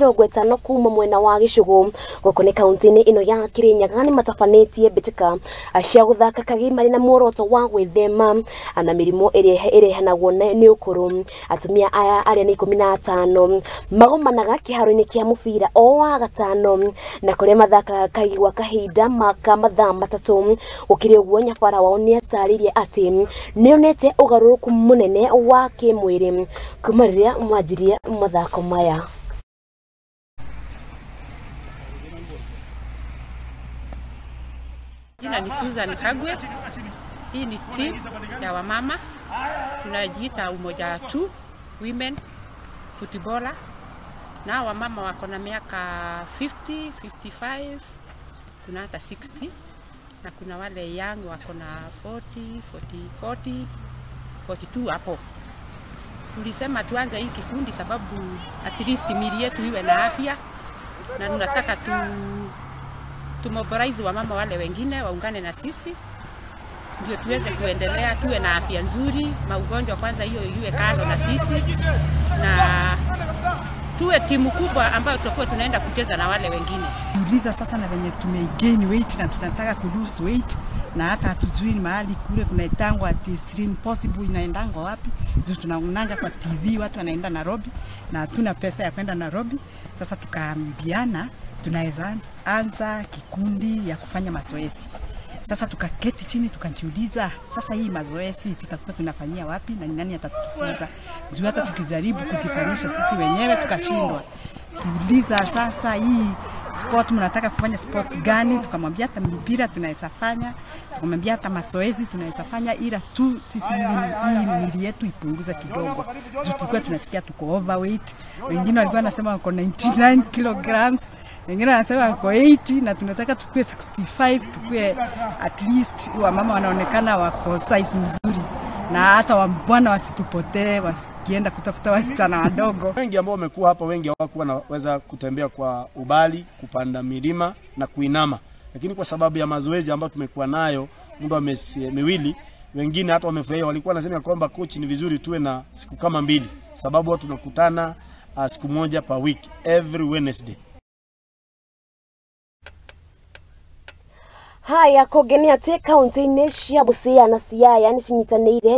50 kuma mwena wa Gĩcũgũ gũkũ nĩ kaunti-inĩ ĩno ya Kirinyaga nĩ matabanĩtie mbĩtĩka cia gũthaka kagi marĩ na muoroto wa gwĩthema na mĩrimũ ĩrĩa ĩrehanagwo nĩ ũkũrũ. Atumia aya arĩa nĩ 15 magomanaga kĩharo-inĩ kĩa mũbira o wa gatano na kũrĩa mathakaga kagi gwa kahinda ka mathaa 3. Gũkĩrĩ ũguo nyabara wao nĩ atarĩirie atĩ nĩonete ũgarũrũku mũnene wa kĩmwĩrĩ kuma rĩrĩa mwanjirie mathako maya. Jina ni Susan Kagwe. Hii ni team ya wamama. Tunajiita Umoja 2 Women Footballer. Na wamama wako na miaka 50, 55, kuna hata 60. Na kuna wale young wako na 40, 40, 40, 42 hapo. Tulisema tuanze hii kikundi sababu at least miili yetu iwe na afya, na tunataka tumobilize wamama wale wengine waungane na sisi ndio tuweze kuendelea, tuwe na afya nzuri, maugonjwa kwanza hiyo iwe kando na sisi, na tuwe timu kubwa ambayo tutakuwa tunaenda kucheza na wale wengine. Tuuliza sasa na venye tumegain weight na tunataka ku lose weight, na hata hatujui mahali kule kunaitangwa ati slim possible inaendangwa wapi. Juu tunaonanga kwa TV watu wanaenda Nairobi na hatuna pesa ya kwenda Nairobi. Sasa tukaambiana tunaweza anza kikundi ya kufanya mazoezi. Sasa tukaketi chini tukajiuliza, sasa hii mazoezi tutakuwa tunafanyia wapi na ni nani atatufunza? Juu hata tukijaribu kujifanyisha sisi wenyewe tukashindwa. Sikuuliza sasa hii sport mnataka kufanya sports gani? Tukamwambia hata mpira tunaweza fanya, tukamwambia hata mazoezi tunaweza fanya, ila tu sisi hii miili yetu ipunguza kidogo. Juu tulikuwa tunasikia tuko overweight, wengine walikuwa wanasema wako 99 kilograms, wengine wanasema wako 80, na tunataka tukue 65, tukue at least wamama wanaonekana wako size mzuri, na hata wabwana wasitupotee wasikienda kutafuta wasichana wadogo. Wengi ambao wamekuwa hapa, wengi hawakuwa wanaweza kutembea kwa ubali, kupanda milima na kuinama, lakini kwa sababu ya mazoezi ambayo tumekuwa nayo muda wa miezi miwili, wengine hata wamefurahia. Walikuwa wanasema kwamba coach, ni vizuri tuwe na siku kama 2, sababu watu tunakutana siku moja per week, every Wednesday. Haya kũngĩ nĩ atĩ kaunti-inĩ cia Busia na Siaya nĩ cinyitanĩire.